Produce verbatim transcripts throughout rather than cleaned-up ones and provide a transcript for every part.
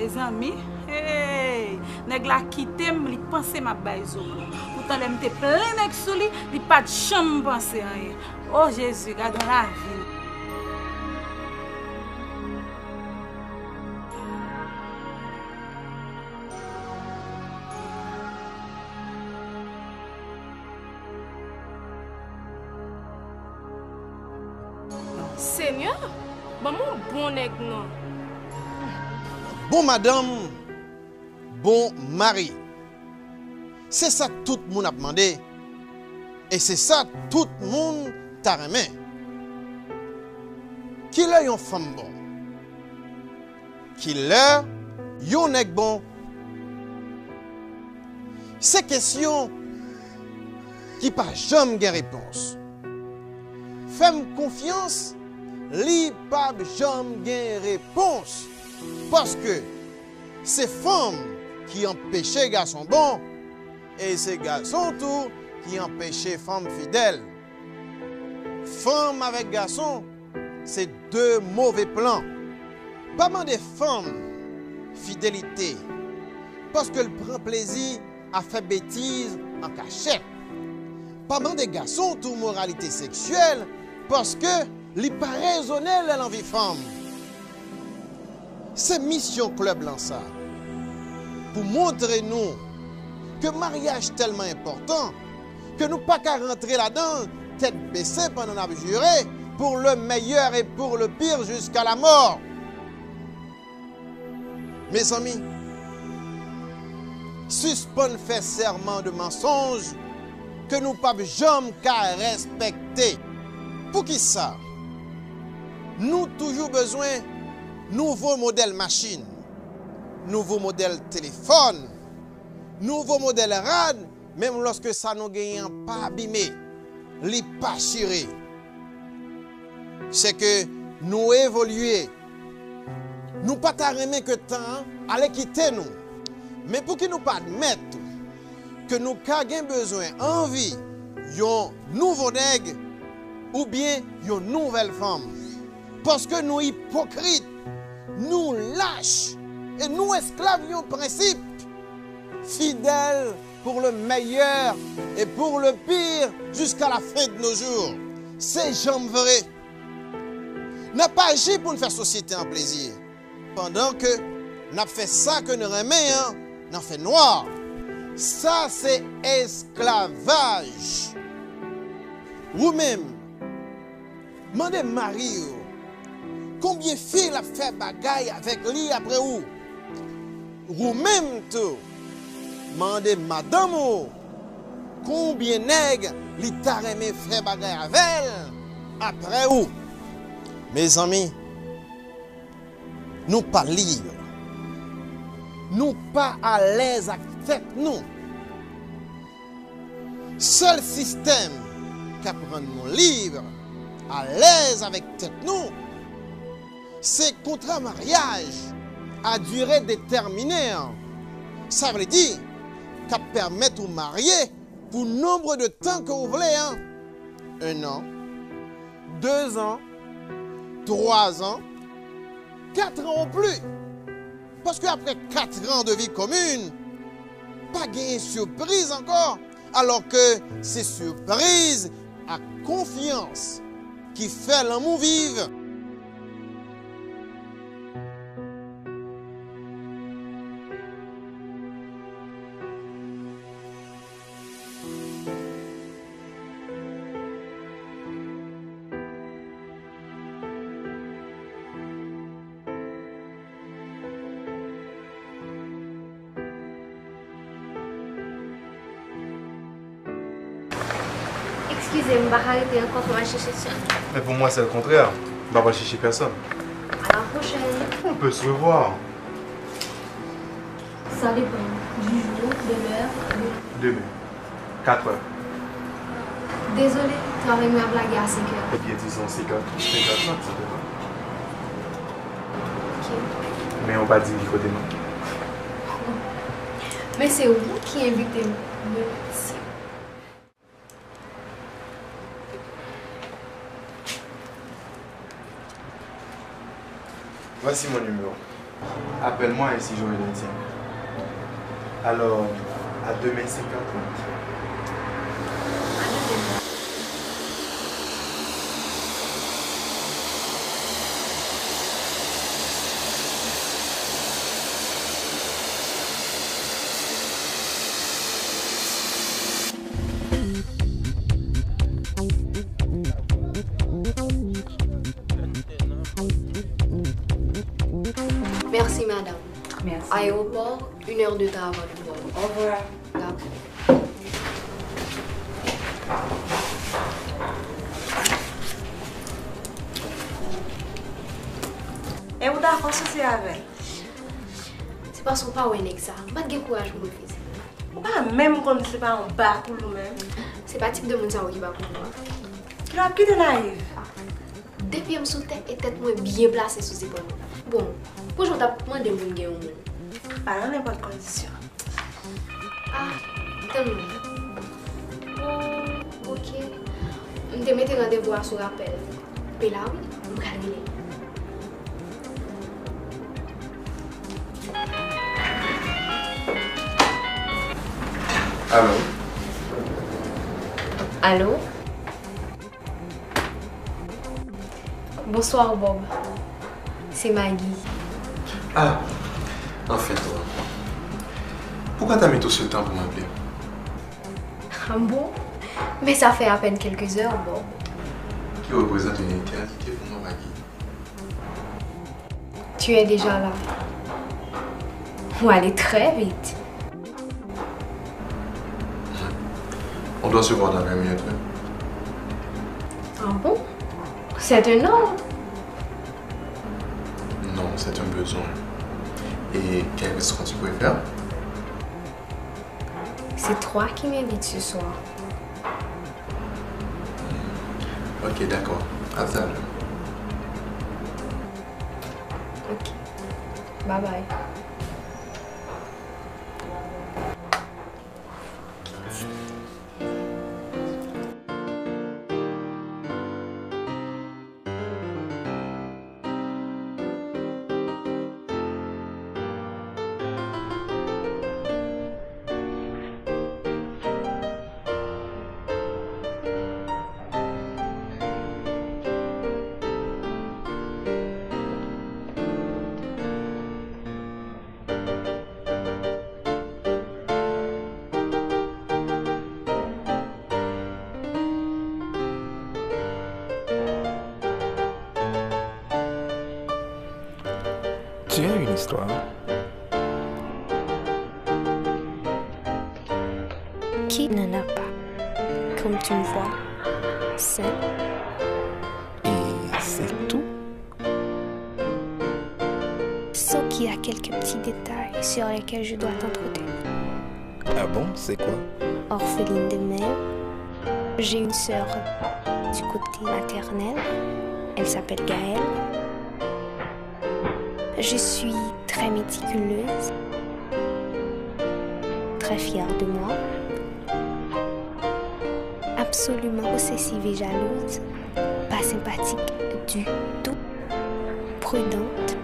Mezanmi, hey, nèg la kite m, li panse m ap bay zo blan. Poutan lè m te plen nèg sou li, li pa t janm panse anyen. O Jezi, gad yon lavi. Senyè, ban m yon bon nèg non. Bon madanm, bon mari. Se sa tout moun ap mande, e se sa tout moun ta renmen. Kilè yon fanm bon? Kilè yon nèg bon? Se kesyon ki pa janm gen repons. Fè m konfyans, li p ap janm gen repons. Paske se fanm ki anpeche gason bon, e se gason tou ki anpeche fanm fidèl. Fanm avèk gason, se de move plan. Pa mande fanm fidelite, paske l pran plezi a fè betiz an kachèt. Pa mande gason tou moralite seksyèl, paske li pa rezone lè l anvi fanm. Se misyon klèb lan sa, pou montre nou ke maryaj tèlman enpòtan ke nou pa ka rantre ladan l tèt bese pandan n ap jire pour le meilleur et pour le pire jusqu'à la mort. Mezanmi, sispann fè sèman de mansonj ke nou p ap janm ka respekte. Poukisa? Nou toujou bezwen nouvo modèl machin, nouvo modèl telefòn, nouvo modèl rad, menm lòske sa nou genyen an pa abime, li pa chire. Se ke nou evolye. Nou pa ta renmen ke tan an ale kite nou. Men pouki nou pa admèt tou ke nou ka gen bezwen anvi yon nouvo nèg oubyen yon nouvèl fanm? Paske nou ipokrit, nou lach, e nou esklav yon prensip. Fidèl pour le meilleur et pour le pire jusqu'à la fin de nos jours. Se janm vre. N ap aji pou n fè sosyete an plezi, pandan ke n ap fè sa ke n renmen an nan fènwa. Sa se esklavaj. Ou menm, mande mari w konbyen fi l ap fè bagay avèk li apre ou. Ou menm tou, mande madanm ou konbyen nèg li ta renmen fè bagay avè l apre ou. Mezanmi, nou pa lib. Nou pa alèz ak tèt nou. Sèl sistèm k ap rann nou lib, alèz avèk tèt nou, se kontra maryaj a dire detèminen an. Sa vle di, k ap pèmèt ou marye pou nonb de tan ke w vle an. En an, de zan, twa zan, kat an o pli. Paske apre kat an de vi komin, pa genyen sipriz ankò, alò ke se sipriz ak konfyans ki fè lanmou viv. Eskize m, m pa ka rete ankò, fò m al chèche Sean. Men pou mwen, se le kontrè. M pa pral chèche pèsonn. À la prochaine. On peut se revoir. Ça dépend du jour, de l'heure, de... Demen. Katrè. Désolé, travay mwen ap lage a senkè. Ebyen, dizon senkè, senkè trant, sa te va. Ok. Men ou pa di m ki kote nou. Men se ou ki envite m. Mèsi. Voici mon numéro. Appelle-moi ainsi j'aurai le tien. Alors, à demain cinq heures trente. Merci, madame. Merci. Aéroport, une heure de temps avant le vol. Au revoir. D'accord. E ou dakò soti avè l? Se paske w pa wè nèg sa. M pa t gen kouraj pou m refize. Ou pa menm konn si se pa yon ba pou l ou menm. Se pa tip de moun sa yo ki ba pou ou a. Kilè w ap kite Nayiv? De pye m sou tè e tèt mwen byen plase sou zepòl mwen. Bon, pou jan w t ap mande m pou m gen yon moun. Pa nan nenpòt kondisyon. Ah, tann mwen. Oh, ok. M te mete randevou a sou rapèl. Pe la wi, m pral rele l. Alo? Alo? Bonsoir, Bob. Se Maggie. Ah, enfin toi. Pourquoi t'as mis tout ce temps pour m'appeler? Ah bon? Mais ça fait à peine quelques heures, Bob. Qui représente une éternité pour moi, Maggie. Tu es déjà là. Ou ale trè vit. On doit se voir dans vingt minutes, oui. Ah bon? C'est un ordre? Non, c'est un besoin. Et quel restaurant tu préfères? C'est toi qui m'invites ce soir. Ok, d'accord. À tout à l'heure. Ok. Bye bye. Tu as une histoire. Qui n'en a pas? Comme tu me vois, c'est... Et c'est tout? Sauf qu'il y a quelques petits détails sur lesquels je dois t'entretenir. Ah bon, c'est quoi? Orpheline de mère. J'ai une sœur du côté maternel. Elle s'appelle Gaëlle. Je suis très méticuleuse, très fière de moi, absolument possessive et jalouse, pas sympathique du tout, prudente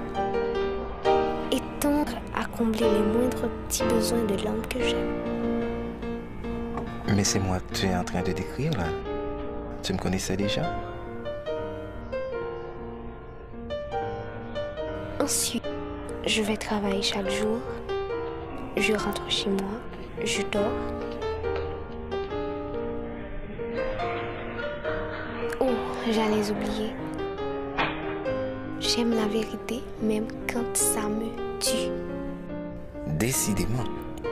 et tendre à combler les moindres petits besoins de l'homme que j'aime. Mais c'est moi que tu es en train de décrire là. Tu me connaissais déjà? Ensuite, je vais travailler chaque jour. Je rentre chez moi, je dors. Oh, j'allais oublier. J'aime la vérité, même quand ça me tue. Décidément,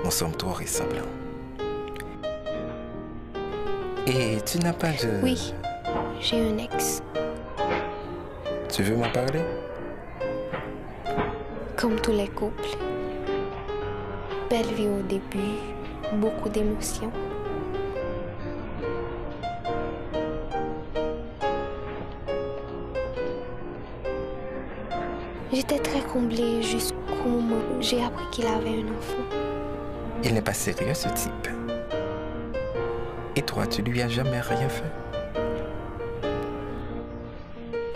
nous sommes trop ressemblants. Et tu n'as pas de... Oui, j'ai un ex. Tu veux m'en parler? Comme tous les couples, belle vie au début, beaucoup d'émotions. J'étais très comblée jusqu'au moment où j'ai appris qu'il avait un enfant. Il n'est pas sérieux, ce type. Et toi, tu lui as jamais rien fait?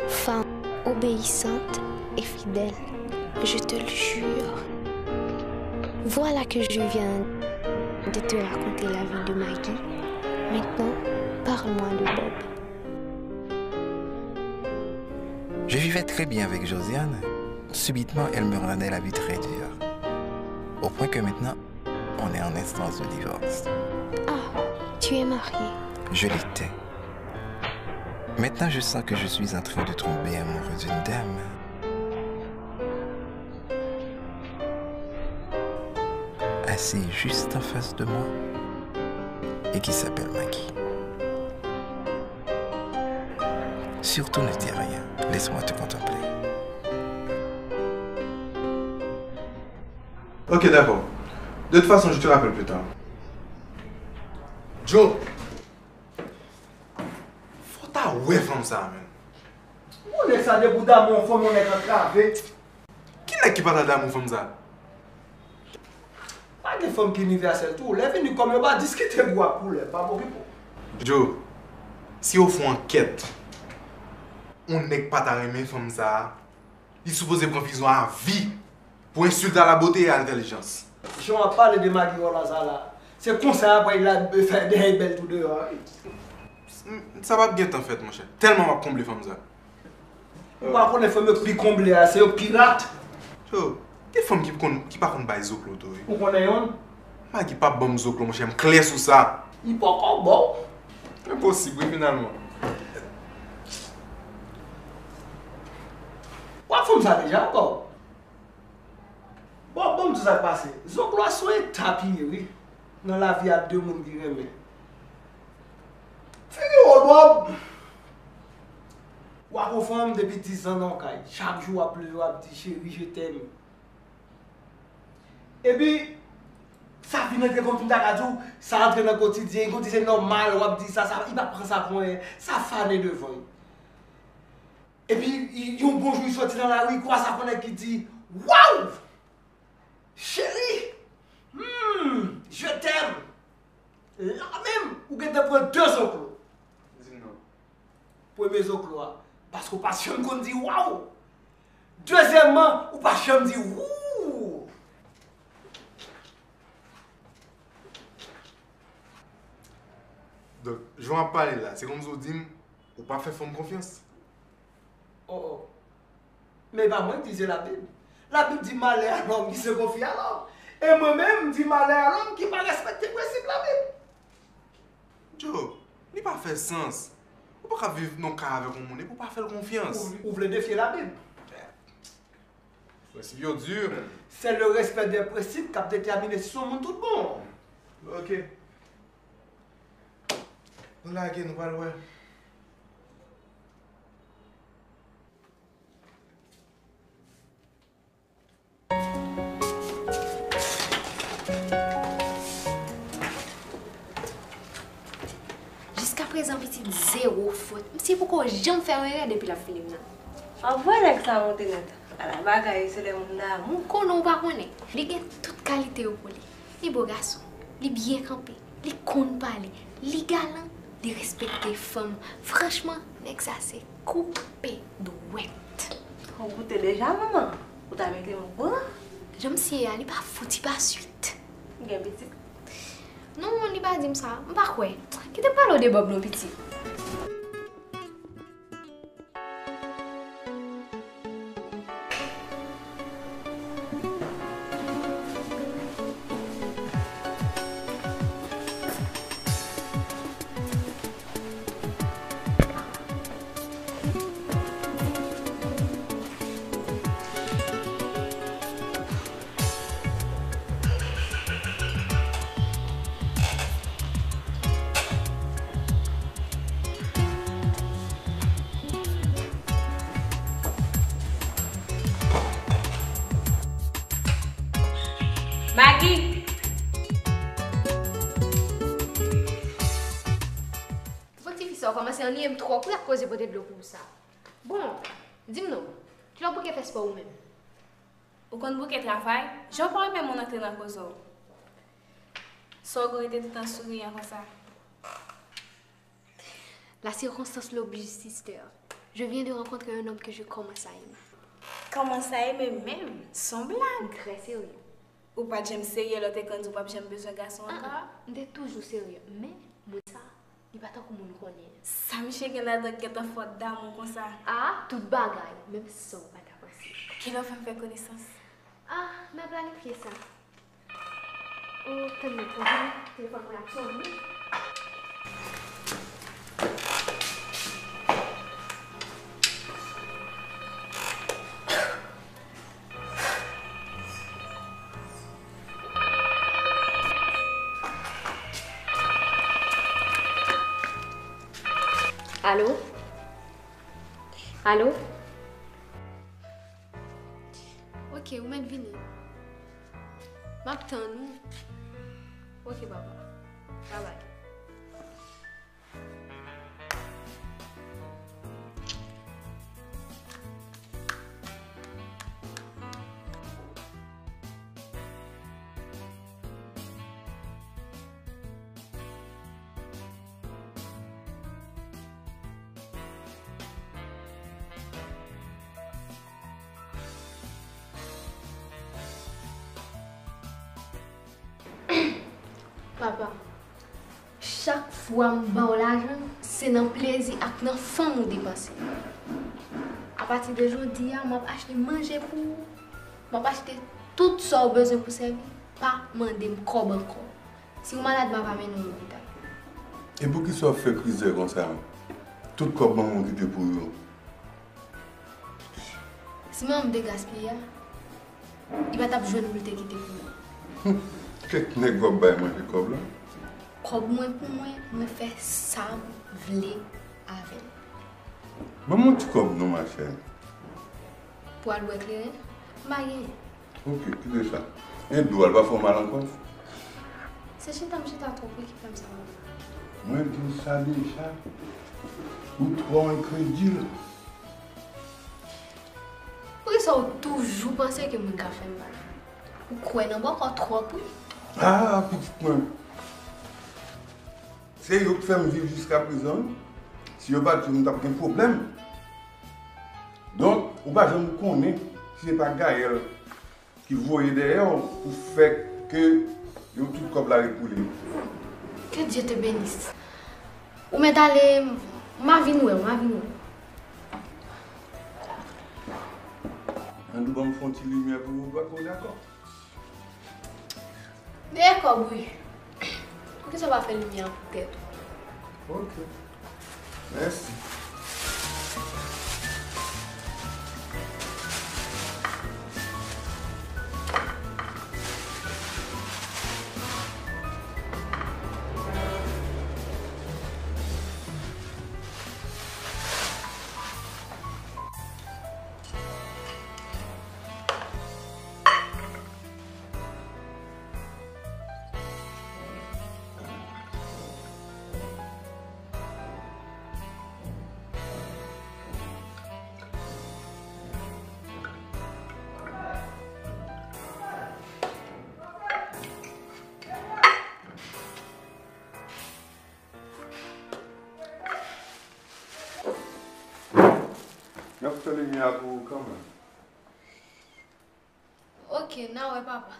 Femme obéissante et fidèle. Je te le jure. Voilà que je viens de te raconter la vie de Maggie. Maintenant, parle-moi de Bob. Je vivais très bien avec Josiane. Subitement, elle me rendait la vie très dure. Au point que maintenant, on est en instance de divorce. Ah, tu es marié. Je l'étais. Maintenant, je sens que je suis en train de tomber amoureux d'une dame. Assise juste en face de moi et qui s'appelle Maggie. Surtout ne dis rien, laisse-moi te contempler. Ok, d'accord. De toute façon, je te rappelle plus tard. Joe! Fò w ta wè fanm sa a, menn. Yon nèg sa depi w damou yon fanm, yon nèg antrave. Ki nèg ki pa ta damou fanm sa? Pa gen fanm ki inivèsèl tou. Lè vini kòm yo pa diskite gou ak koulè, pa okipe w. Joe, si yo fè yon ankèt, yon nèg pa ta renmen fanm sa a, li sipoze pran prizon a vi pou ensilte a la bote e a lentèlijans. Jan w ap pale de Maggie Rola sa la, se konsa y ap wè l ap fè dèyè bèl tou deyò a wi. Sa p ap gentan fèt, monchè. Tèlman w ap konble fanm sa. Ou pa konnen fanm yo k pi konble a, se yo k pi rat. Yo, gen fanm ki konn, ki pa konn bay zoklo tou wi. Ou konnen youn? Magi p ap ban m zoklo, monchè, m klè sou sa. Li poko ba w? Enposib wi, finalman. W ap fanm sa deja ankò? Bon, bon, m di w sa k pase. Zoklo a se yon etap li ye wi, nan lavi a de moun ki renmen. Figi w, Bob! W ak yon fanm depi dizan nan yon kay. Chak jou w ap leve, w ap di, cheri, je t'aime. Epi, sa vin antre kòmsi m ta ka di w, sa antre nan kotidyen, kòmsi se nòmal, w ap di sa, sa, li pa pran sa pou anyen, sa fane devan li. Epi, yon bon jou, li soti nan lari, li kwaze ak yon nèg ki di, waw! Cheri! Hmm, je t'aime! La menm, ou gentan pran de zoklo. Di m non. Premye zoklo a, paske w pa t janm konn di waw. Dezyèmman, ou pa t janm di wou. Donk, jan w ap pale la, se kòmsi w di m ou pa fè fanm konfyans. Oh, oh. Men e pa mwen ki di, se Labib. Labib di malè a lòm ki se konfye a lòm. E mwen menm, m di malè a lòm ki pa respekte prensip Labib. Joe, li pa fè sans. Ou pa ka viv nan kay avèk yon moun epi ou pa fè l konfyans. Ou, ou vle defye Labib? Prensip yo di, men. Se le respè de prensip k ap detèmine si se yon moun tout bon. Ok. Nou lage, nou pral wè. Jiskaprezan pitit zewo fot. Misye poko janm fè yon erè depi l ap fini m nan. W ap wè nèg sa monte nèt. Ala bagay, se lè moun damou. Konnen w pa konnen. Li gen tout kalite yo pou li. Li bo gason. Li byen kanpe. Li konn pale. Li galan. Li respekte fanm. Franchman, nèg sa se koupe dwèt. Ou goute deja, manman? Ou ta mete m okouran? Jan misye ye a, li pa fouti pa swit. Gen pitit? Non, li pa di m sa. M pa kwè. Kite m pale w de Bob non, pitit. Magi! Bon, tifi sa, w kòmanse anniye m twòp wi ak koze pote dlo pou ou sa. Bon, di m non, kilè w bouke fè spò ou menm? Ou konn bouke travay? Jan w pa renmen moun antre nan koze w. Sa w gen rete tout an souriyan konsa? La circonstance l'oblige, sister. Je viens de rencontrer un homme que je commence à aimer. Kòman sa ye menm menm? Se yon blag. M trè serye. Ou pa t janm serye lè w te konn di w p ap janm bezwen gason ankò? Ah, ah, m te toujou serye, men moun sa, li pa tankou moun konnen an. Sa misye gen ladan k gentan fè w damou konsa? Ah, tout bagay, menm san w pa ta panse. Kilè w fè m fè konesans? Ah, n a planifye sa. Oh, tann mwen, tann mwen, telefòn mwen ap sonnen. Alo? Alo? Ok, ou mèt vini. M ap tann ou. Ok, papa. Babay. Papa, chak fwa m ba w lajan, se nan plezi ak nan fanm ou depanse. Apati de jodi a, m ap achte manje pou ou, m ap achte tout sa w bezwen pou sèvi, pa mande m kòb ankò. Si w malad, m ap amenn ou lopital. E poukisa w fè krizè konsa? Tout kòb manman w kite pou yo. Si manman m te gaspiye a, li pa t ap jwenn pou l te kite pou mwen. Kèk nèg w ap bay manje kòb la? Kòb mwen pou mwen, mwen fè sa m vle avè l. Ban m yon ti kòb non, machè. Pou al bwè kleren? M pa genyen. Ok, kite sa. E dlo a, l pa fè w mal ankò? Se chita m chita twòp wi ki fè m sa. Mwen di w sa deja. Ou twò enkredil. Poukisa w toujou panse ke moun ka fè m mal? Ou kwè nan bòkò twòp wi. Ah, pitit mwen. Se yo k fè m viv jiskaprezan wi. Si yo pa t yo, m t ap gen pwoblèm. Donk, ou pa janm konnen si se pa Gaël ki voye dèyè w pou fè ke yo tout kòb la ret pou li. Que Dieu te bénisse. Ou mèt ale, m a vin wè w, m a vin wè w. Andou, ban m fè yon ti limyè pou ou, ou dakò? Dèyè kòb wi. Poukisa w pa fè limyè an pou tèt ou? Ok. Mèsi. M ap fè limyè a pou ou kanmenm. Ok, n a wè papa.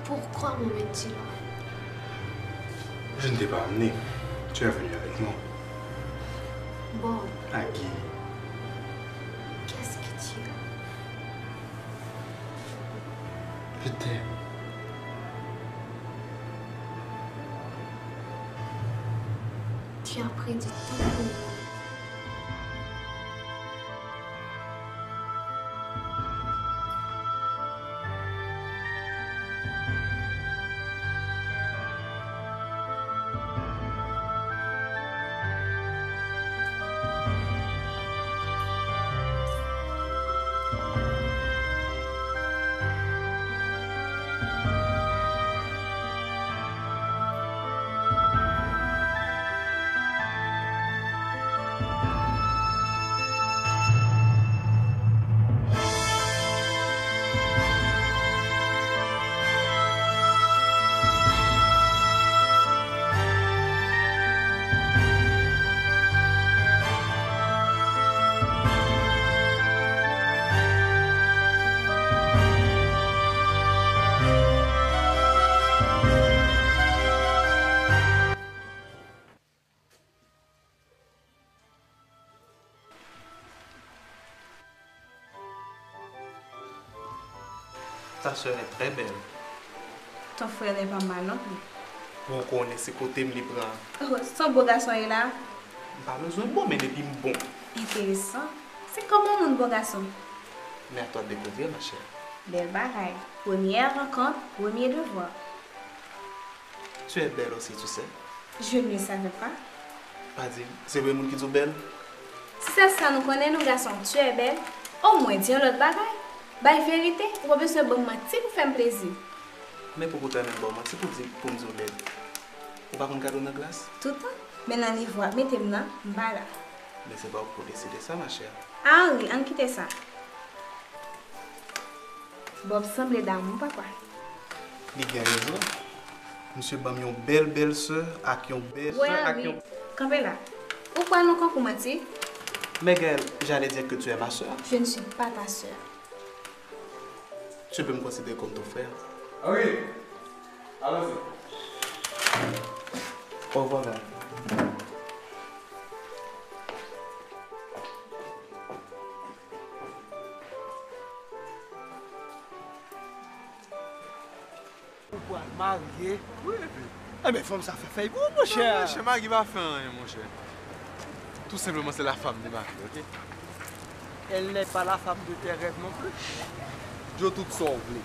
Pourquoi m'emmènes-tu là? Je ne t'ai pas amené. Tu es venu avec moi. Bob. Agui. Qu'est-ce que tu as? Je t'aime. Tu as pris du temps pour moi. Ta sè est très belle. Ton frè n'est pas mal non plus. Bon, ou konnen se kote m li pran. Oh, se yon bo gason ye la. M pa bezwen bon, men depi m bon. Enteresan. Se kòman moun bon gason? Mais à toi de découvrir, ma chère. Bèl bagay. Première rencontre, premier devoir. Tu es belle aussi, tu sais. Je ne le savais pas. Pa di m, se vre moun ki di w bèl? Si se sa nou konnen nou gason, tu es belle, omwen di yon lòt bagay. Bay verite, ou pa bezwen ban m manti pou fè m plezi. Men poukisa w ta menm ba w manti pou di, pou m di w bèl? Ou pa konn gade w nan glas? Toutan, men nan nivo w ap mete m nan, m pa la. Men se pa ou ki pou deside sa, ma chère. Ah wi, ann kite sa. Bob sanble damou, papa. Li gen rezon. Misye ban m yon bèl bèlsè ak yon bèlsè ak yon. Kanpe la. Ou kwè nou konkou manti? Mais Gaëlle, j'allais dire que tu es ma sœur. Je ne suis pas ta sœur. Tu peux me considérer comme ton frère. Ah oui. Allons-y. Au revoir, Gaëlle. Ou pral marye? Wi, epi? Enben, fanm sa fè fèy pou ou, monchè. Non, monchè, Magi pa fè anyen, monchè. Tou senpleman, se la femme de ma vie, ok? Elle n'est pas la femme de tes rêves non plus. Joe, tout sa w vle.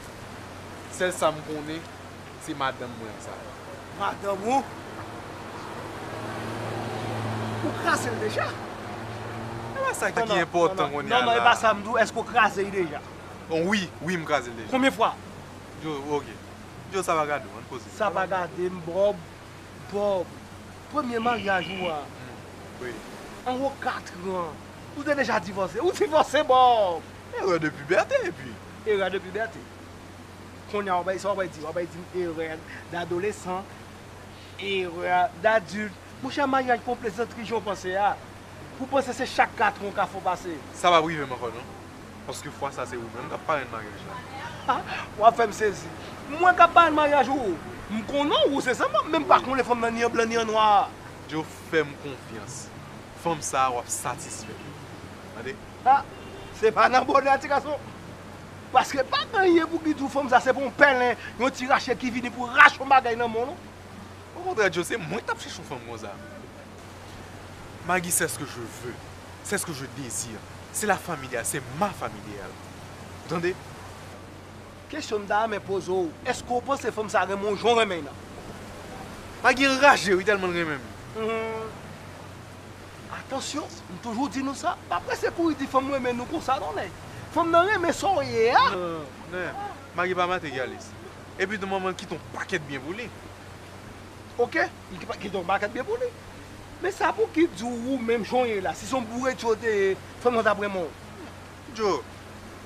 Sèl sa m konnen, se madanm mwen an sa. Madanm ou? Ou kraze l deja? E pa sa ki enpòtan kounye a la. Non, non, e pa sa m di w, èske w kraze l deja? Bon, wi, wi, m kraze l deja. Konbyen fwa? Joe, ok. Joe, sa pa gade w, ann poze. Sa pa gade m, Bob. Bob, premye maryaj ou a, Wi. Anwo kat an, ou te deja divòse. Ou divòse, Bob! Erè de pibète, epi. Erè de pibète. Kounye a, w ap bay, sa w ap di, w ap di m erè dadolesan, erè dadilt. Monchè, maryaj pa yon plezantri jan w panse a. Pou panse se chak katran w ka fè w pase. Sa p ap rive m ankò, non. Paske fwa sa se ou menm k ap parenn maryaj la. Ha? W ap fè m sezi. Mwen k ap parenn maryaj ou? M konnen w, se sa, men m pa konnen fanm nan ni an blan ni an nwa. Joe, fè m konfyans. Fanm sa a, w ap satisfè l. Tande? Ha? Se pa nan bonè a, ti gason. Paske pa gen anyen pou ki di w fanm sa se pa yon pèlen, yon ti rache ki vini pou rache yon bagay nan men w, non. Okontrè, Joe, se mwen k t ap chèche yon fanm konsa. Maggie, c'est ce que je veux, c'est ce que je désire. C'est la femme idéale, c'est ma femme idéale. Ou tande? Kesyon m ta renmen poze w, èske w panse fanm sa renmen w jan w renmen l lan? Maggie anraje, wi, tèlman l renmen m. Hmm. Atansyon, m toujou di nou sa, pa prese kouri di fanm renmen nou konsa non, nèg. Fanm nan renmen sa w ye a. Non, Maggie pa materyalis. Epi tou manman l kite yon pakèt byen pou li. Ok, li ki pa- kite yon pakèt byen pou li. Men sa pou ki di w ou menm jan w ye la, si se yon bouretye w te ye, fanm nan t ap renmen w? Joe,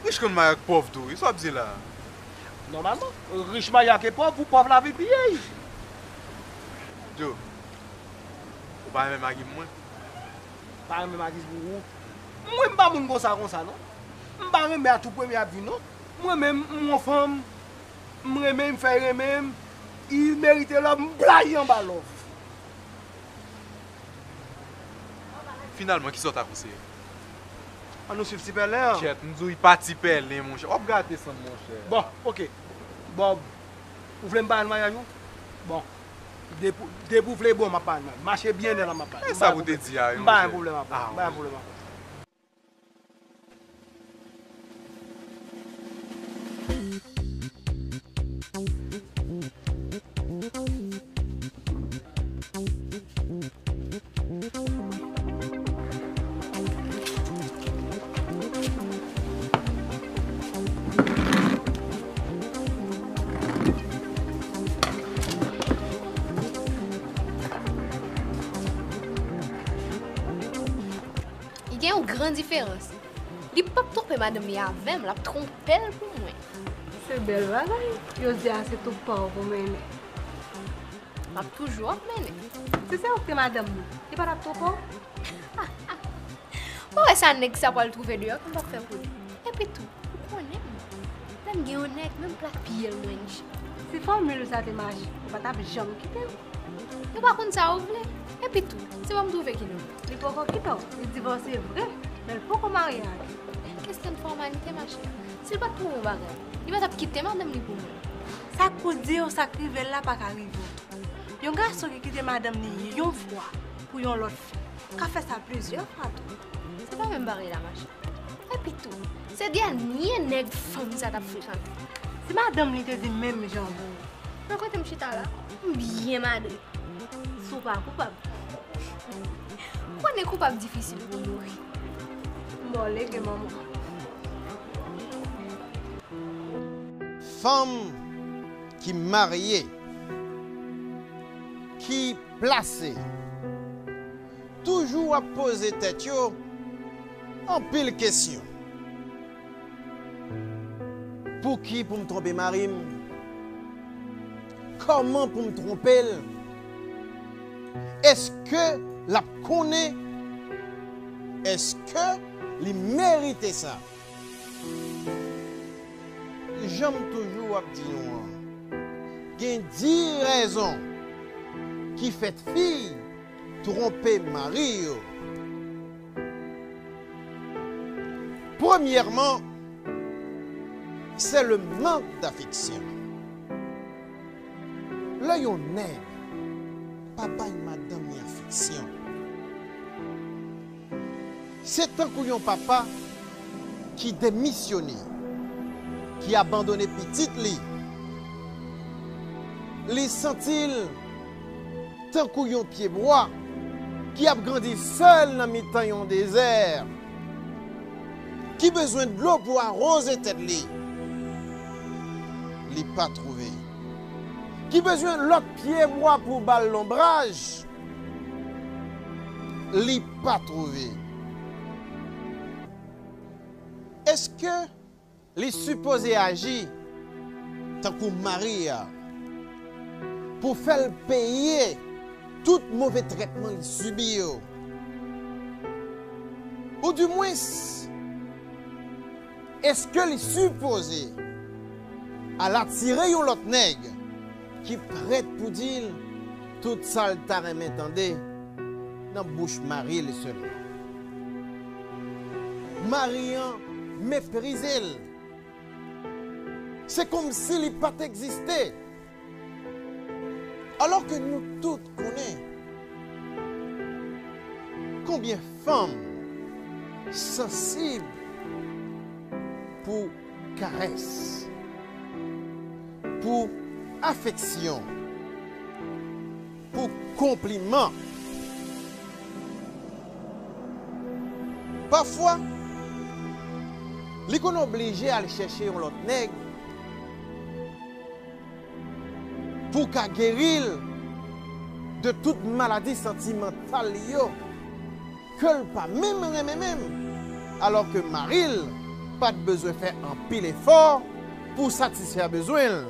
rich konn marye ak pòv tou, wi, sa w ap di la? Nòmalman, rich marye ak pòv, pou pòv la vin piyay. Joe, ou pa renmen Maggie pou mwen? Pa renmen Maggie pou ou? Mwen m pa moun konsa konsa non. M pa renmen a tou premye ap vin non. Mwen menm, m yon fanm, m renmen, m fè renmen m, li merite love, m blayi anba love. Finalman, kisa w ta konseye? Ann nou swiv ti pèlen an. Kèt, m di w, li pa ti pèlen, monchè. W ap gate san m, monchè. Bon, ok. Bob, ou vle m parenn maryaj ou? Bon. Depi, depi w vle, bon, m ap parenn maryaj. Mache byen, nèg la, m ap parenn. E sa pou te di a, wi, M pa gen monchè. Pwoblèm avè w. Ah, M pa gen pwoblèm avè w. Gen yon gran diferans. Li p ap twonpe madanm li avè m, l ap twonpe l pou mwen. Se bèl bagay. Yo di a se twoup pa w pou mennen. M ap toujou ap mennen. Si se ou k te madanm li, li pa t ap twonpe w? Ou pa wè sa nèg sa pral twouve deyò, ki m p ap fè pou li? Epi tou, ou konnen m. Lè m gen yon nèg, menm plat pye l mwen niche. Si fòmil sa te mache, ou pa t ap janm kite l. Yo pa konn sa yo vle. Epi tou, se pa m twouve ki non. Li poko kite w. Li divòse vre, men l poko marye ak ou. Kesyon fòmalite, machè. Si l pa t twouve yon bagay, Li pa t ap kite madanm li pou mwen. Sa k pou di w, sa k rive l la pa ka rive w tou. Yon gason ki kite madanm li yon fwa pou yon lòt fi, ka fè sa plizyè fwa tou. Se pa menm bagay la, machè. Epi tou, se dènye nèg fanm sa t ap frekante. Si madanm li te di menm jan pou ou. Nan kote m chita la, m byen mare. Si w pa koupab. Konnen koupab difisil pou mouri. Mò lege manman. Fanm ki marye, ki plase, toujou ap poze tèt yo anpil kesyon. Pouki pou m twonpe mari m? Kòman pou m twonpe l? Èske l ap konnen? Èske li merite sa? Jan m toujou ap di nou an, gen dis rezon ki fè fi twonpe mari yo. Premyèman, c'est le manque d'affection. Lè yon nèg pa bay madanm li afeksyon, se tankou yon papa ki demisyone, ki abandone pitit li. Li santi l tankou yon pyebwa ki ap grandi sèl nan mitan yon dezè, ki bezwen dlo pou awoze tèt li, li pa twouve, ki bezwen lòt pyebwa pou ba l lonbraj, li pa twouve. Èske li sipoze aji tankou mari a pou fè l peye tout move trètman li sibi yo? Oudimwens, èske li sipoze al atire yon lòt nèg ki prèt pou di l tout sa l ta renmen tande nan bouch mari li sèlman? Mari an meprize l. Se kòmsi li pa t egziste. Alòske nou tout konnen konbyen fanm sansib pou karès, pou afeksyon, pou konpliman. Pafwa, li konn oblije al chèche yon lòt nèg pou ka geri l de tout maladi santimantal li yo, ke l pa menm renmen menm, alòske mari l pa t bezwen fè anpil efò pou satisfè bezwen l.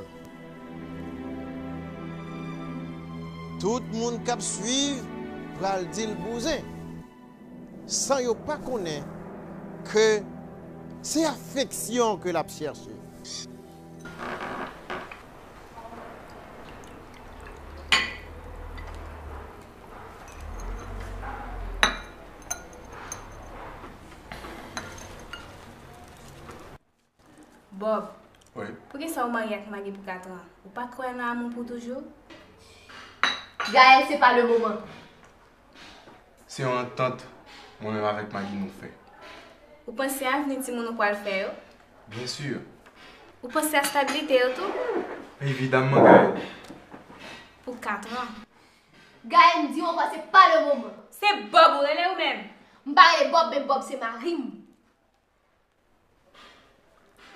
Tout moun k ap swiv pral di l bouzen, san yo pa konnen ke se afeksyon ke l ap chèche. Bob, wi, poukisa w marye ak Maggie pou katran? Ou pa kwè nan amou pou toujou? Gaël, se pa le moman. Se yon antant mwen menm avèk Maggie nou fè. Ou panse avni timoun ou pral fè yo? Byen si. Ou panse a stabilite yo tou? Evidamman, Gaël. Pou katran. Gaël, m di w ankò, se pa le moman. Se Bob ou rele ou menm? M pa rele Bob, men Bob se mari m.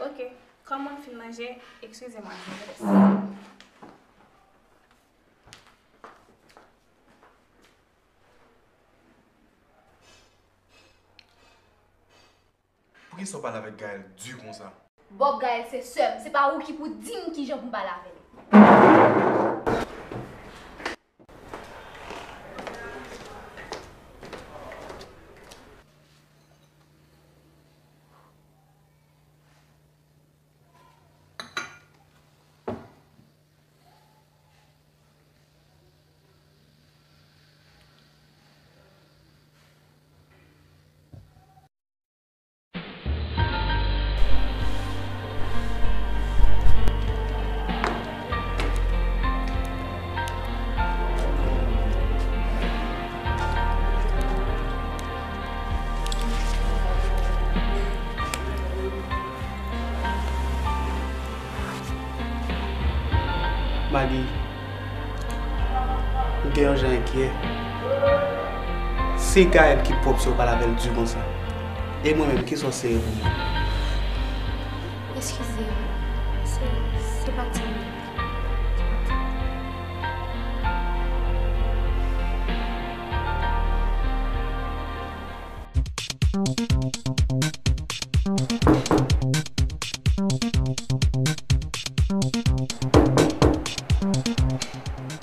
Ok, kòm mwen fin manje, eskize mwen, je vous laisse. Poukisa w pale avèk Gaël di konsa? Bob, Gaël se sè m, se pa ou ki pou di m kijan pou m pale avè l. Maggie, m gen yon jan enkyè. Se Gaël ki pwòp si w pale avè l di konsa. E mwen menm, kisa w sere pou mwen? Eskize m. Se, se pa ti.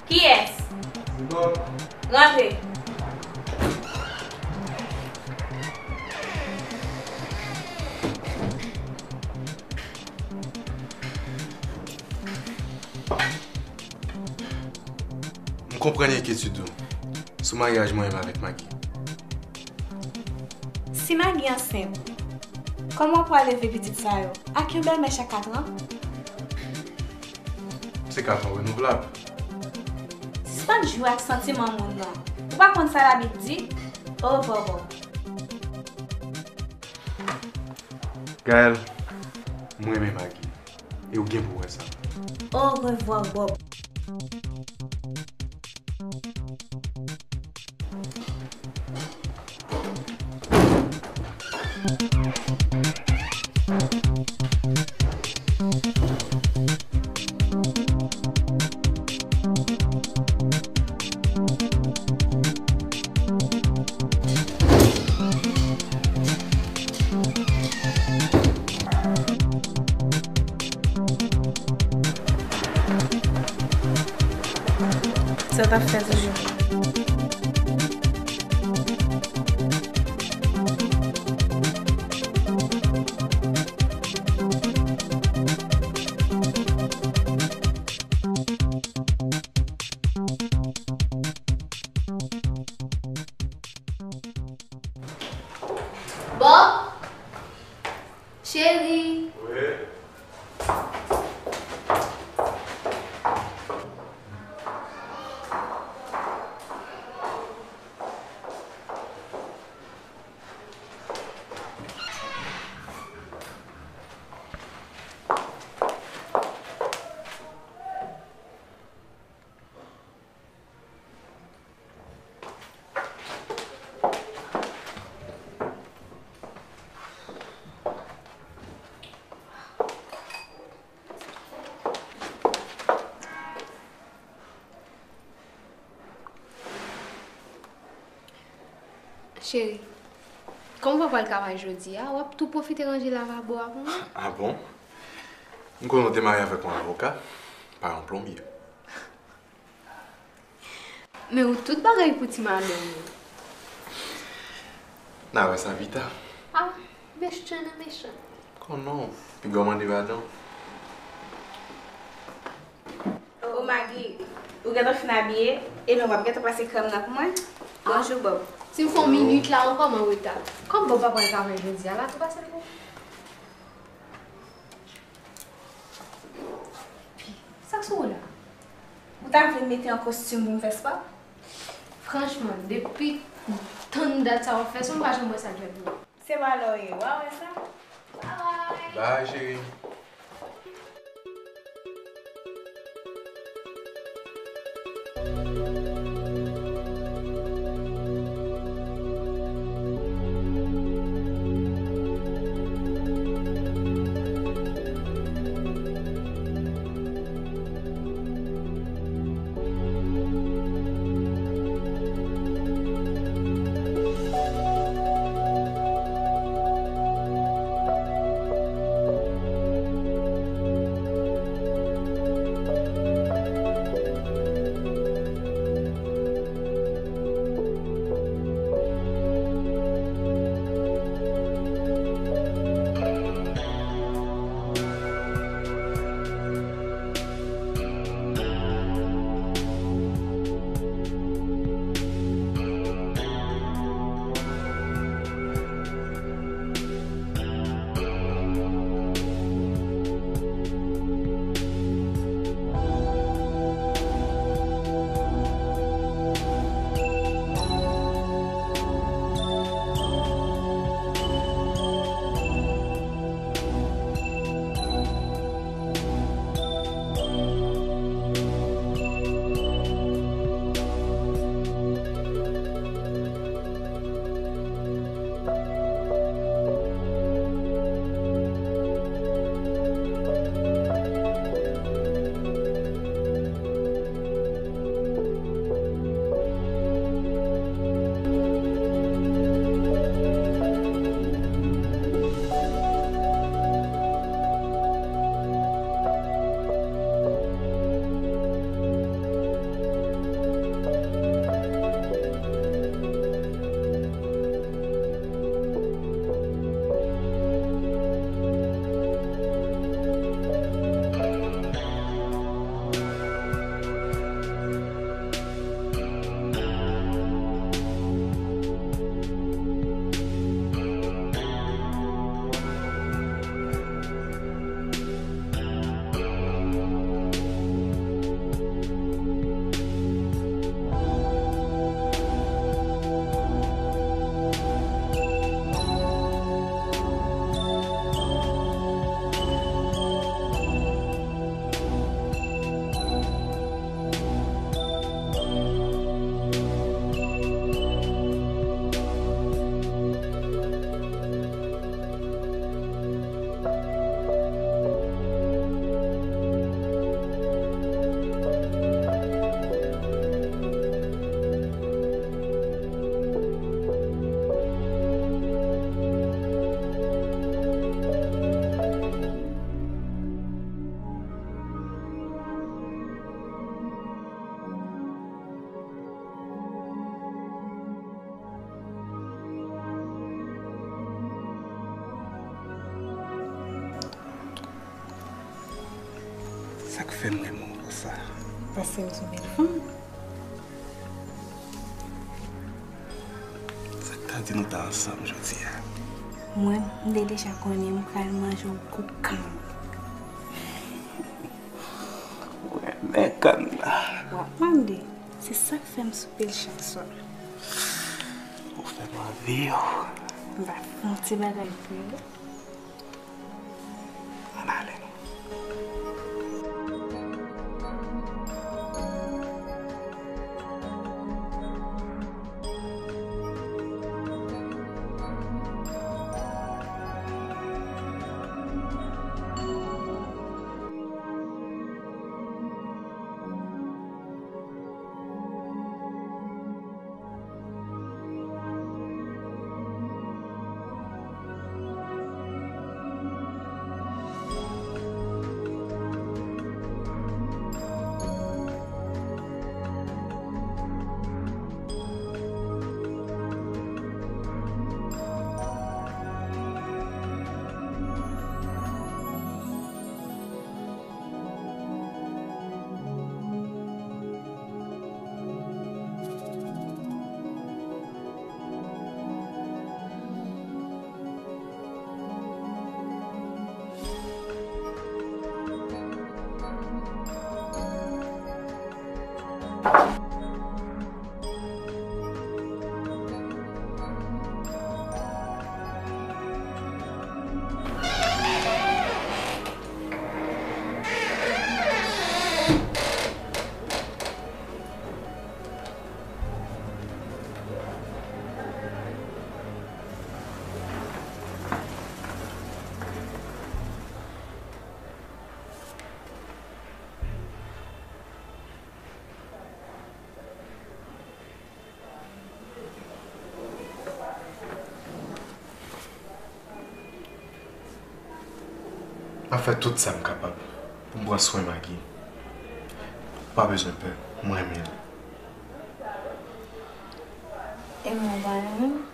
Kiyès? Rantre. M konprann enkyetid ou sou maryaj mwen menm avèk Maggie. Si Maggie ansent, kòman w pral elve pitit sa yo? Ak yon bèlmè chak katran? Se katran renouvlab. Sispann jwe ak santiman moun nan. Ou pa konn sa Labib di? Orevwa, bòb. Gaël, m renmen Maggie. E w gen pou w wè sa. Orevwa, bòb. Sa w t ap fè toujou? Bòb? Cheri. Wi. Cheri, kòm w pa pral travay jodi a, w ap tou pwofite ranje lavabo a pou mwen? Ah bon? M konnen w te marye avèk yon avoka, pa yon plonbye. Men ou tout bagay pou ti madanm ou. N a wè sa pita. Ah, mechan nan mechan. Konnen w, piga w mande padon. O Maggie, ou gentan fin abiye, ebyen w ap gentan pase krèm nan pou mwen? Bonjou, Bòb. Si m fè yon minit la ankò, m an reta. Kòm Bòb pa pral travay jodi a, la tou pase l pou. Sa k sou ou la? Ou ta vle m mete yon kostim pou m fè spò? Franchman, depi tann dat sa w ap fè spò, m pa janm wè sa k fèt non. Se pa lè w ye, w a wè sa. Bye bye. Bye, cheri. K fè m renmen w konsa? Paske m se yon bèl fanm. Sa k ta di nou ta ansanm jodi a? Mwen, m te deja konnen m pral manje w kou kann. Ou renmen kann nan. W ap mande. Se sa k fè m soupe l chak swa. Ou fè m anvi w. M va fè yon ti bagay pou ou. Ann ale. M ap fè tout sa m kapab pou m pran swen Maggie. Ou pa bezwen pè, m renmen l. E mwen pa renmen l?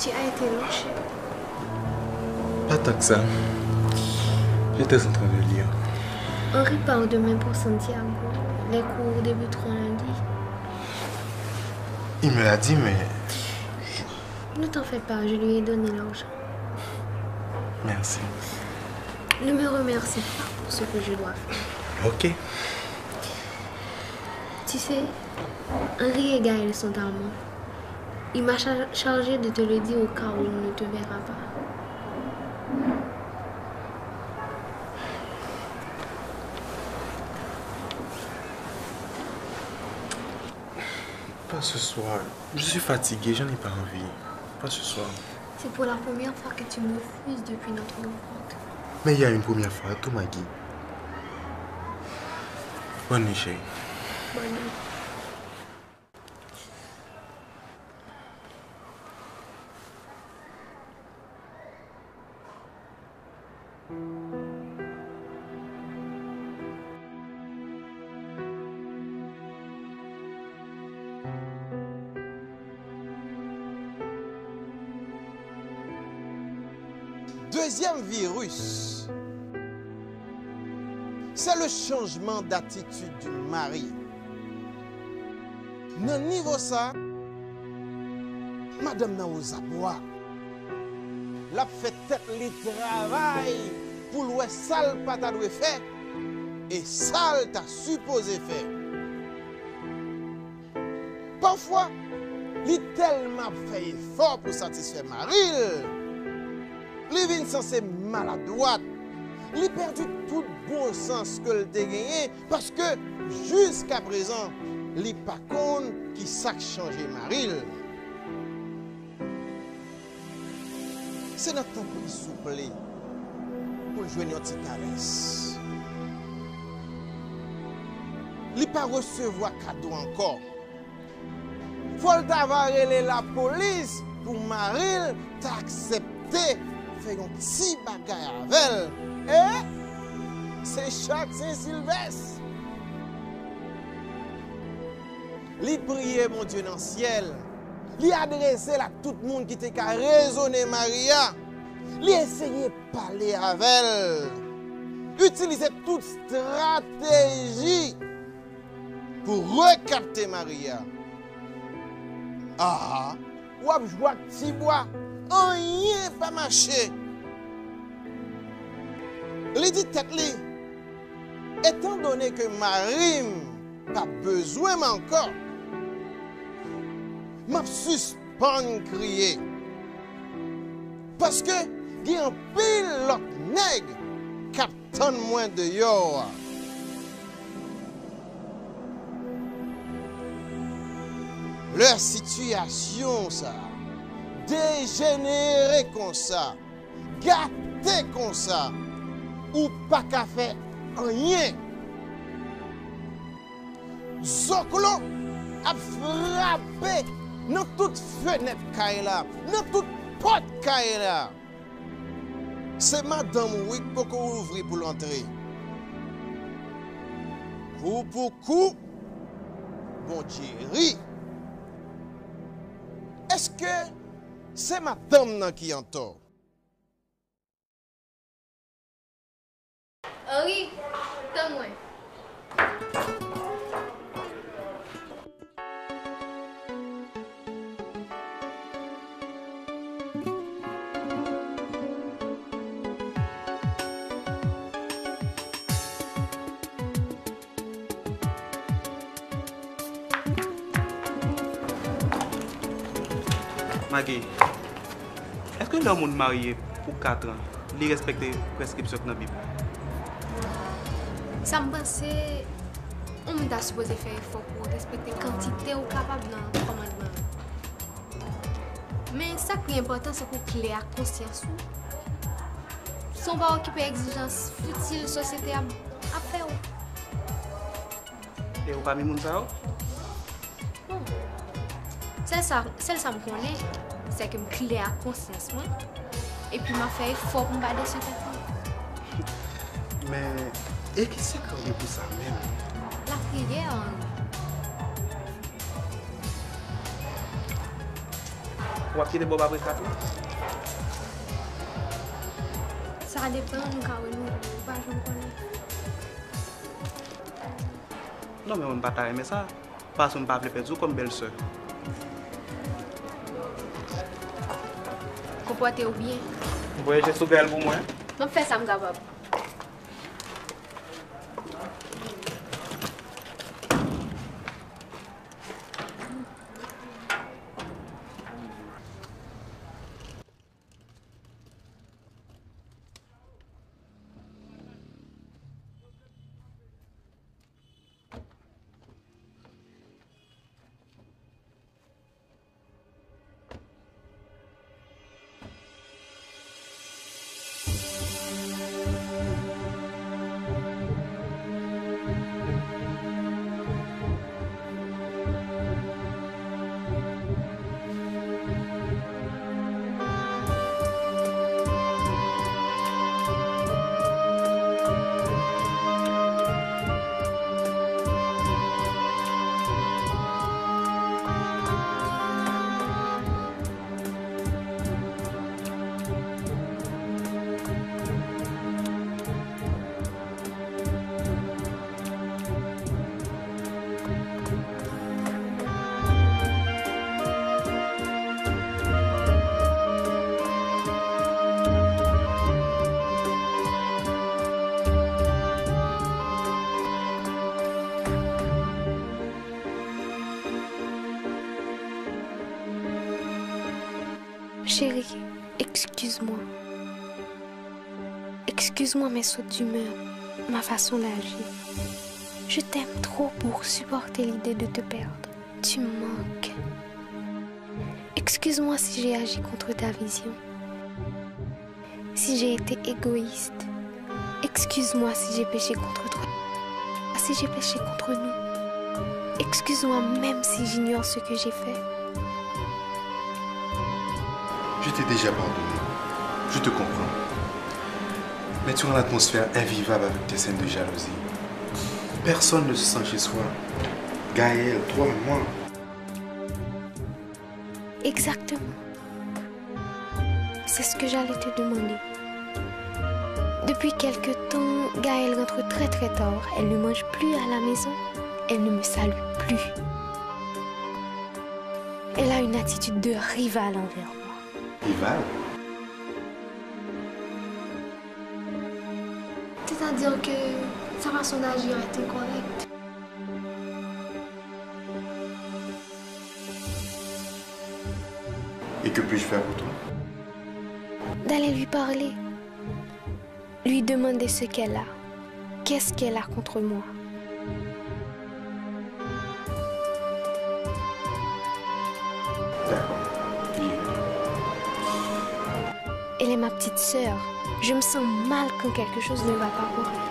Tu as été long, chérie. Pas tant que ça. J'étais en train de lire. On repart demain pour Santiago. Les cours débuteront lundi. Il me l'a dit, mais... Ne t'en fais pas, je lui ai donné l'argent. Merci. Ne me remercie pas pour ce que je dois faire. Ok. Tu sais, Henri et Gaël sont à moi. Il m'a cha- chargé de te le dire au cas où on ne te verra pas. Pas ce soir. Je suis fatigué, je n'ai pas envie. Pas ce soir. C'est pour la première fois que tu me refuses depuis notre rencontre. Mais il y a une première fois, tout, Maggie. Bonne nuit, chérie. Bonne nuit. Deuxième virus, c'est le changement d'attitude du mari. Nan nivo sa, madanm nan ozabwa. L ap fè tèt li travay pou l wè sa l pa ta dwe fè e sa l ta sipoze fè. Pafwa, Li tèlman ap fè efò pou satisfè mari l, li vin sanse maladwat. Li pèdi tout bon sans ke l te genyen, paske jiskaprezan, li pa konn ki sa k chanje mari l. Se nan tanpri souple pou l jwenn yon ti karès. Li pa resevwa kado ankò. Fò l ta va rele lapolis pou mari l ta aksepte fè yon ti bagay avè l. E se chak Sen Silvès. Li priye Bondye nan syèl. Li adrese l ak tout moun ki te ka rezone mari a. Li eseye pale avè l. Itilize tout estrateji pou rekapte mari a. Aha, w ap jwe ak ti bwa, anyen pa mache. Li di tèt li, etandone ke mari m pa bezwen m ankò, m ap sispann kriye. Paske gen anpil lòt nèg k ap tann mwen deyò a. Lè sitiyasyon sa a dejenere konsa, gate konsa, ou pa ka fè anyen. Zoklo ap frape nan tout fenèt kay la, nan tout pòt kay la. Se madanm ou wi k poko ouvri pou l antre. Kou pou kou, Bondye ri. Èske se madanm nan ki antò? Henri, tann mwen. Magi, èske lè yon moun marye pou kat an, li respekte preskripsyon k nan Bib? Sa m panse, yon moun ta sipoze fè efò pou w respekte kantite ou kapab nan kòmandman yo. Men sa k pi enpòtan, se pou w klè ak konsyans ou. Se yon pa okipe egzijans fitil sosyete a ap fè w. E ou pami moun sa yo? Bon, sèl sa, sèl sa m konnen, se ke m klè ak konsyans mwen, epi m ap fè efò pou m pa desi tèt mwen. Men, e ki sekrè w gen pou sa menm? Lapriyè, Henri. W ap kite Bob apre kat la? Sa depann, nou ka wè nou, ou pa janm konnen. Non, men mwen m pa ta renmen sa, paske m pa vle pèdi w kòm bèlsè. Konpòte w byen. Voye je sou gèl pou mwen. M ap fè sa m kapab. Chérie, excuse-moi. Excuse-moi mes sautes d'humeur, ma façon d'agir. Je t'aime trop pour supporter l'idée de te perdre. Tu me manques. Excuse-moi si j'ai agi contre ta vision. Si j'ai été égoïste. Excuse-moi si j'ai péché contre toi. Si j'ai péché contre nous. Excuse-moi même si j'ignore ce que j'ai fait. Je t'ai déjà pardonné. Je te comprends. Mais tu rends l'atmosphère invivable avec tes scènes de jalousie. Personne ne se sent chez soi. Gaël, toi, moi. Exactement. C'est ce que j'allais te demander. Depuis quelque temps, Gaëlle rentre très très tard. Elle ne mange plus à la maison. Elle ne me salue plus. Elle a une attitude de rivale envers moi. Rival? C'est-à-dire que sa façon d'agir est incorrecte. Et que puis-je faire pour toi? D'aller lui parler, lui demander ce qu'elle a. Qu'est-ce qu'elle a contre moi? D'accord. J'y vais. Elle est ma petite sœur. Je me sens mal quand quelque chose ne va pas pour elle.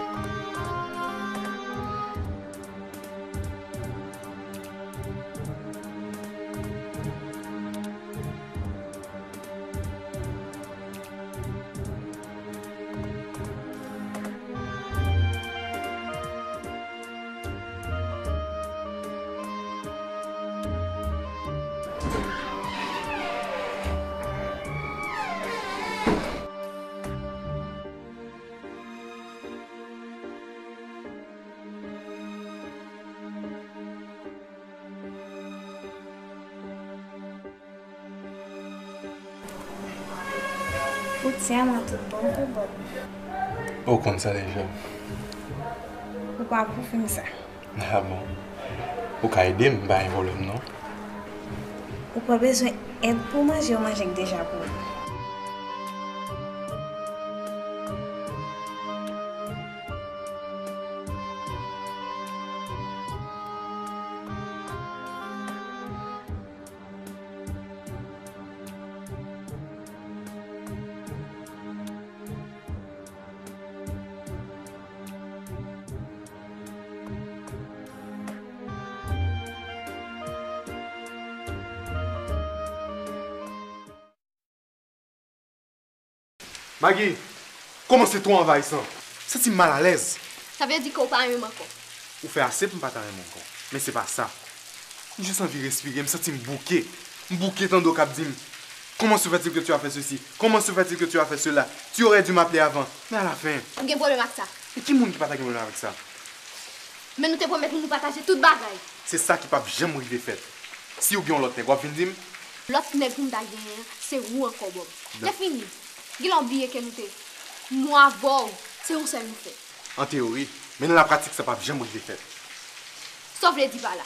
Ou tèlman tout bon pou Bob. Ou konn sa deja. Ou pa pou fè m sa. Ah bon? Ou ka ede m, pa gen pwoblèm non. Ou pa bezwen èd pou manje, ou manje k deja pou ou. Maggie, kòmanse twò anvayisan. Santi m malalèz. Sa vle di ke w pa renmen m ankò? Ou fè ase pou m pa ta renmen w ankò. Men se pa sa. M jis anvi respire, m santi m bouke. M bouke tande w k ap di m, comment se fait-il que tu as fait ceci? Comment se fait-il que tu as fait cela? Tu aurais dû m'appeler avant. Men alafen. Ou gen pwoblèm ak sa? E ki moun ki pa ta gen pwoblèm avèk sa? Men nou te pwomèt nou nou pataje tout bagay. Se sa ki p ap janm rive fèt. Si w gen yon lòt nèg, w ap vin di m? Lòt nèg pou m ta genyen an, se ou ankò, Bob. Lè fini, genlè w bliye ke nou te, mwen avè w, se yon sèl nou fè. An teyori, men nan lapratik sa p ap janm rive fèt. Sa w vle di pa la?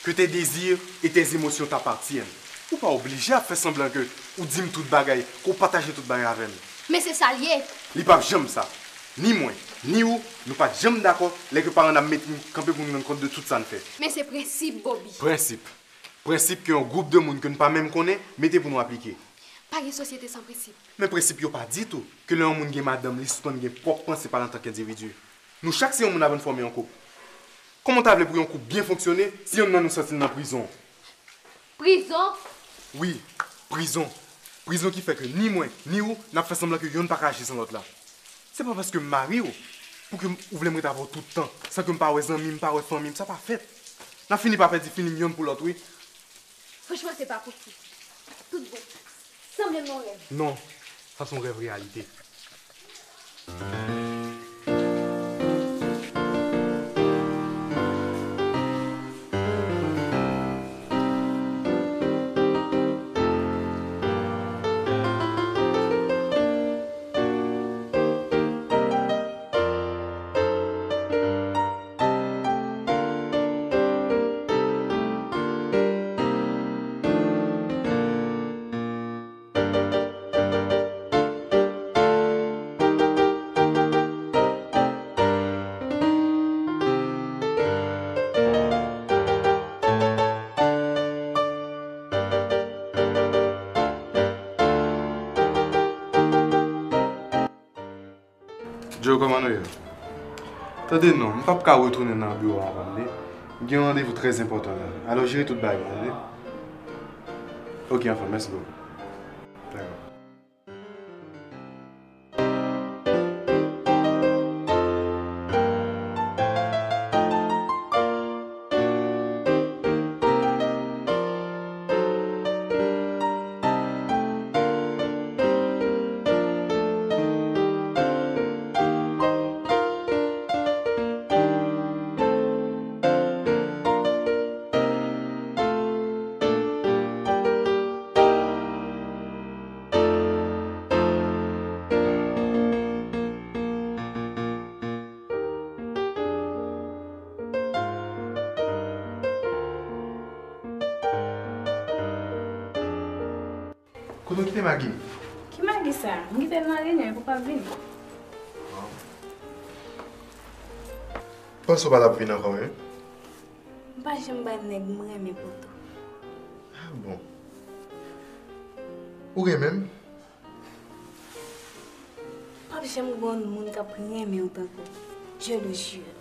Que tes désirs et tes émotions t'appartiennent. Ou pa oblije ap fè sanblan ke ou di m tout bagay, ke w pataje tout bagay avè m. Men se sa l ye. Li p ap janm sa. Ni mwen, ni ou, nou pa t janm dakò lè ke paran n ap mete n kanpe pou n rann kont de tout sa n fè. Men se prensip, Bobi. Prensip. Prensip ke yon gwoup de moun ke n pa menm konnen mete pou nou aplike. Pa gen sosyete san prensip. Men prensip yo pa di tou ke lè yon moun gen madanm, li sispann gen pwòp panse pa l antanke endividi. Nou chak se yon moun avan n fòme yon koup. Kòman w ta vle pou yon koup byen fonksyone si yonn nan nou santi l nan prizon? Prizon? Wi, prizon. Prizon ki fè ke ni mwen, ni ou, n ap fè sanblan ke yonn pa ka aji san lòt la. Se pa paske m mari w, pou ke m, ou vle m ret avè w tout tan, san ke m pa wè zanmi m, pa wè fanmi m, sa pa fèt. N ap fini pa pèdi filing yonn pou lòt, wi. Franchman, se pa posib. Tout bon. Sanble m nan yon rèv. Non, sa se yon rèv reyalite. Joe, kòman nou ye? Tande non, m p ap ka retounen nan biwo a, tande. M gen yon randevou trè enpòtan la. Alò, jere tout bagay, tande. Ok, anfen, mèsi bokou. Dakò. Kote w kite Magi? Ki Magi sa? M kite l nan reyinyon, epi w pa vini. Panse w pa t ap vin ankò, wi. M pa janm bay nèg m renmen poto. Ah bon. Ou renmen m? P ap janm gen yon moun k ap renmen w tankou m. Je le jure.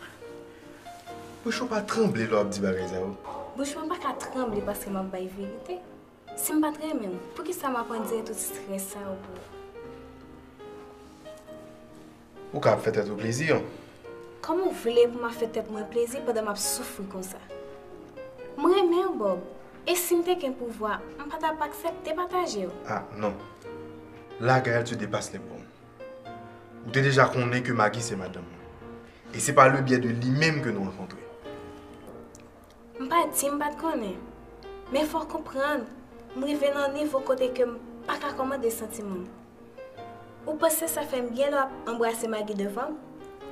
Bouch ou pa tranble lè w ap di bagay sa yo? Bouch mwen pa ka tranble paske m ap bay verite. Si m pa t renmen w, poukisa m ap andire tout estrès sa yo pou ou? Ou ka ap fè tèt ou plezi. Kòman w vle pou m ap fè tèt mwen plezi pandan m ap soufri konsa? M renmen w, Bob. E si m te gen pouvwa, m pa t ap aksepte pataje w. Ah, non. La, Gaël, tu dépasses les bornes. Ou te deja konnen ke Maggie se madanm mwen. E se pa le byè de li menm ke nou rankontre. M pa di m pa t konnen. Men fò w konprann, m rive nan yon nivo kote ke m pa ka kòmande santiman m. Ou panse sa fè m byen lè w ap anbrase Maggie devan m?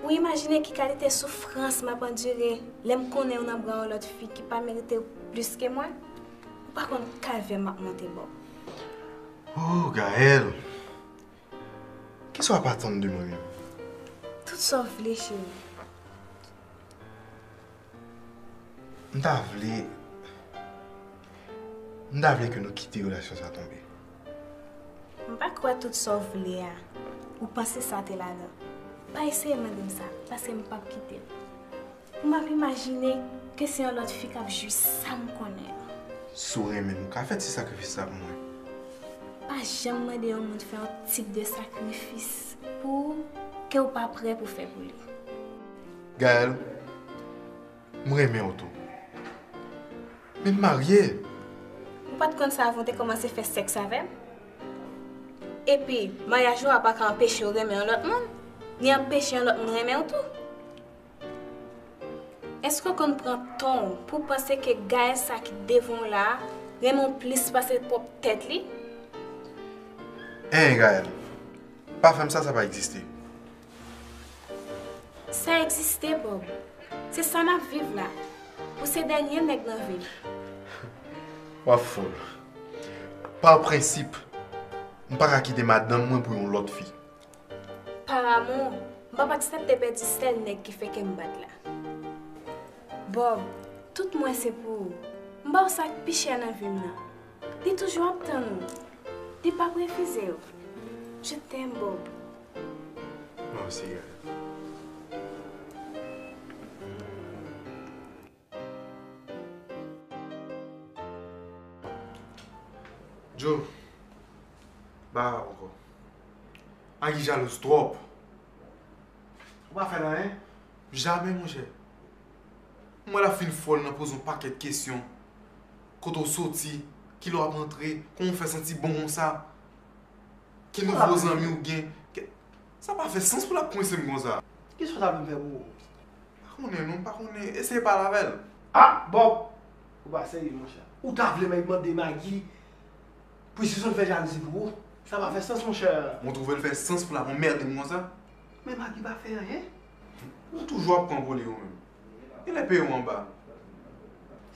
Ou imajine ki kalite soufrans m ap andire lè m konnen w nan bra yon lòt fi ki pa merite w plis ke mwen? Ou pa konn kalvè m ap monte, Bob. Oh, Gaël! Kisa w ap atann de mwen menm? Tout sa w vle, cheri. M ta vle, m ta vle ke nou kite relasyon sa tonbe. M pa kwè tout sa w vle a, ou panse sa te ladan. Pa eseye mande m sa, paske m p ap kite w. M ap imajine ke se yon lòt fi k ap jwi sa m konnen an. Si w renmen m, ou ka fè ti sakrifis sa pou mwen. Pa janm mande yon moun fè yon tip de sakrifis pou ou ke w pa prè pou fè pou li. Gaël, m renmen w tou. Men m marye. Ou pa t konn sa avan w te kòmanse fè sèks avè m? Epi, maryaj ou a pa ka anpeche w renmen yon lòt moun, ni anpeche yon lòt moun renmen w tou. Èske w konn pran tan w pou w panse ke Gaël sa ki devan w la a renmen w plis pase pwòp tèt li? En, Gaël, pa fè m sa, sa pa egziste. Sa egziste, Bob. Se sa n ap viv la. Ou se dènye nèg nan vi m. W ap fòl. Pa prensip, m pa ka kite madanm mwen pou yon lòt fi. Pa amou, m p ap aksepte pèdi sèl nèg ki fè kè m bat la. Bob, tout mwen se pou ou. M ba w sa k pi chè nan vi m nan. Li toujou ap tann ou. Li p ap refize w. Je t'aime, Bob. Mwen osi, Gaël. Joe, ba ankò. Maggie jalouz twòp. Ou pa fè l anyen? Jamè, monchè. M wè l ap fin fòl nan poze yon pakèt kesyon. Kote w soti? Kilè w ap rantre? Kòman w fè santi bon konsa? Ki nouvo zanmi w gen? Ke- Sa pa fè sans pou l ap kwense m konsa. Kisa w ta vle m fè pou ou? Pa konnen non, m pa konnen. Eseye pale avè l. Ah, Bob! Ou pa serye, monchè. Ou ta vle m mande Maggie pou Sison fè jalouzi pou ou? Sa pa fè sans, monchè. Mwen twouve l fè sans pou l ap anmède m konsa. Men Maggie pa fè anyen. Ou toujou ap pran pou li ou menm. Genlè peye w anba.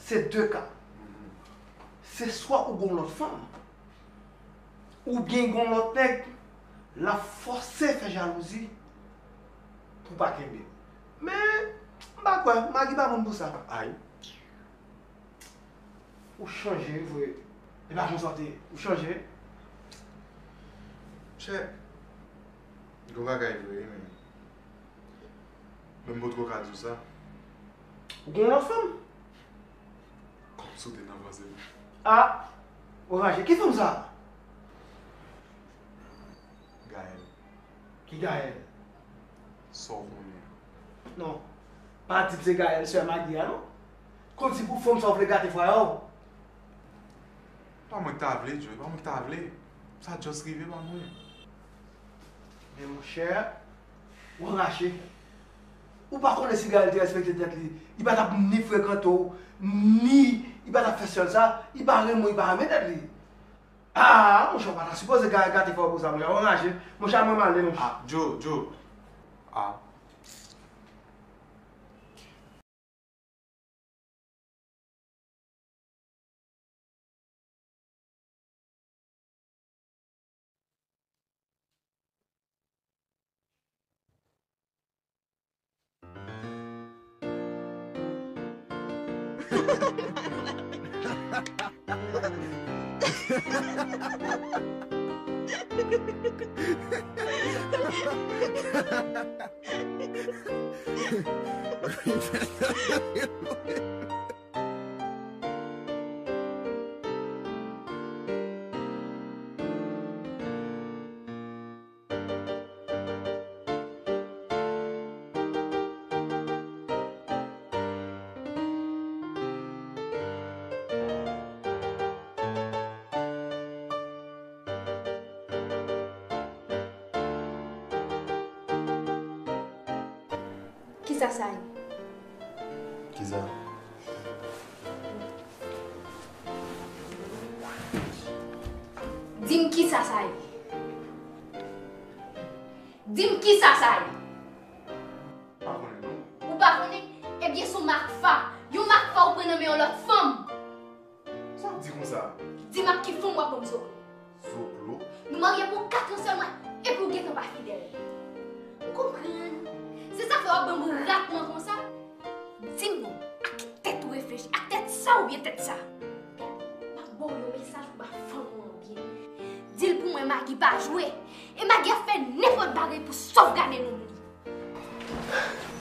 Se de ka. Se swa ou gon lòt fanm, oubyen gon lòt nèg, l ap fòse fè jalouzi pou pa kenbe w. Men, m pa kwè, Maggie pa moun pou sa. Ay. Ou chanje, vre. E pa konsa w te ye. Ou chanje. Monchè, gon bagay vre, wi, men. Men m potko ka di w sa. Ou gen yon lòt fanm? Kòmsi w te nan panse m. A! Ou raje. Ki fanm sa? Gaëlle. Ki Gaëlle? Sa w konnen. Non. Pa di m se Gaëlle, sè Maggie a, non. Kòmsi pou fanm sa w vle gate fwayè w. Pa mwen ki ta vle, Joe. Pa mwen ki ta vle. Sa just rive pa mwen. Men monchè, ou anraje. Ou pa konnen si Gaëlle te respekte tèt li, li pa t ap ni frekante w, ni li pa t ap fè sèl sa, li pa renmen w, li pa renmen tèt li. A, monchè, ou pa ta sipoze ga-, gate fè w konsa, monchè, ou anraje. Monchè, mwen m ale, monchè. A, Joe, Joe. A. Kisa sa ye? Kisa? Di m kisa sa ye? Di m kisa sa ye? Pa konnen non. Ou pa konnen? Ebyen, se yon makfa. Yon makfa ou pran nan men yon lòt fanm. Sa w di konsa? Di m ak ki fanm w ap ban m zoklo. Zoklo? Nou marye pou kat an sèlman, epi w gentan pa fidèl. M konprann. Se sa k fè w ap ban m ratman konsa? Di m non, ak ki tèt ou reflechi? Ak tèt sa oubyen tèt sa? Gade, m ap ba w yon mesaj pou ba fanm ou an byen. Di l pou mwen Maggie pa jwe. E Maggie ap fè nenpòt bagay pou sovgade nonm li.